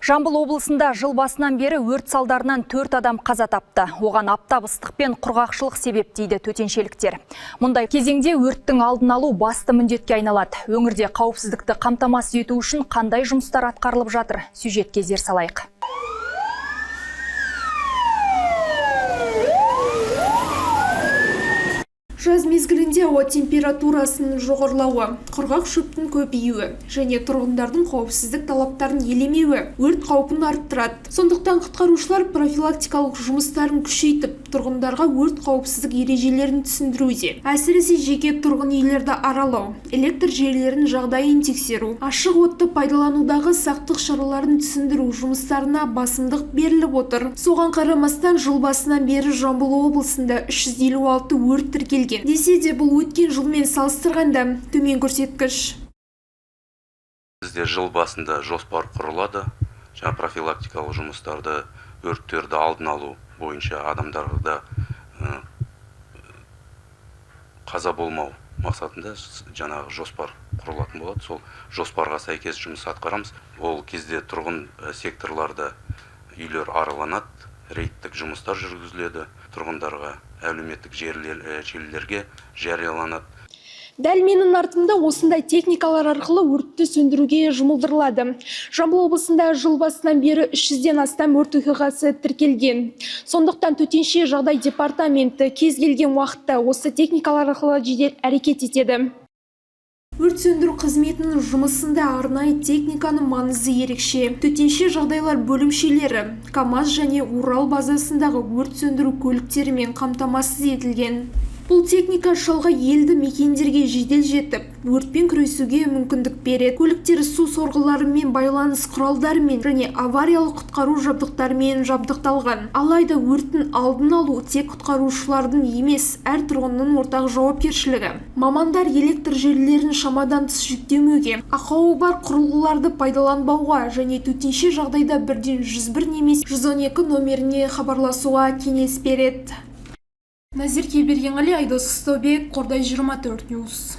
Жамбыл облысында жыл басынан бері өрт салдарынан 4 адам қаза тапты. Оған аптап ыстық пен құрғақшылық себеп дейді төтеншеліктер. Мұндай кезеңде өрттің алдын алу басты міндетке айналады. Өңірде қауіпсіздікті қамтамасыз ету үшін қандай жұмыстар атқарылып жатыр? Сюжетке зер салайық. Жаз мезгілінде ауа температурасының жоғарылауы, құрғақ шөптің көбеюі және тұрғындардың қауіпсіздік талаптарын елемеуі өрт қаупін арттырады. Сондықтан құтқарушылар профилактикалық жұмыстарын күшейтіп, тұрғындарға өрт қауіпсіздік ережелерін түсіндіруде. Әсіресе жеке тұрғын үйлерді аралау, электр желілерінің жағдайын тексеру, ашық отты пайдаланудағы сақтық шараларын түсіндіру жұмыстарына басымдық беріліп отыр. Соған қарамастан жыл басынан бері Жамбыл облысында 356 өрт тіркелген. Десе де, бұл өткен жылмен салыстырғанда төмен көрсеткіш. Бізде жыл басында жоспар құрылады. Жаңа профилактикалық жұмыстарды, өрттерді алдын алу бойынша адамдарды қаза болмау мақсатында жаңағы жоспар құрылатын болады. Сол жоспарға сәйкес жұмыс атқарамыз. Ол кезде тұрғын секторларда үйлер араланады, рейдтік жұмыстар жүргізіледі, тұрғындарға әлеуметтік желілерге жарияланады. Дәл менің артымда осындай техникалар арқылы өртті сөндіруге жұмылдырылады. Жамбыл облысында жыл басынан бері 300-ден астам өрт оқиғасы тіркелген. Сондықтан төтенше жағдай департаменті кез келген уақытта осы техникалар арқылы жедел әрекет етеді. Өрт сөндіру қызметінің жұмысында арнайы техниканың маңызы ерекше. Төтенше жағдайлар бөлімшелері КАМАЗ және Урал базасындағы өрт сөндіру көліктерімен қамтамасыз етілген. Бұл техника шалғай елді мекендерге жедел жетіп, өртпен күресуге мүмкіндік береді. Көліктер су сорғыларымен, байланыс құралдарымен және авариялық құтқару жабдықтарымен жабдықталған. Алайда өрттің алдын алу тек құтқарушылардың емес, әр тұрғынның ортақ жауапкершілігі. Мамандар электр желілерін шамадан тыс жүктемеуге, ақауы бар құрылғыларды пайдаланбауға және төтенше жағдайда бірден 101 немесе 112 номеріне хабарласуға кеңес береді. Назерке Бергенғали, Айдос Қыстаубек, Қордай 24 News.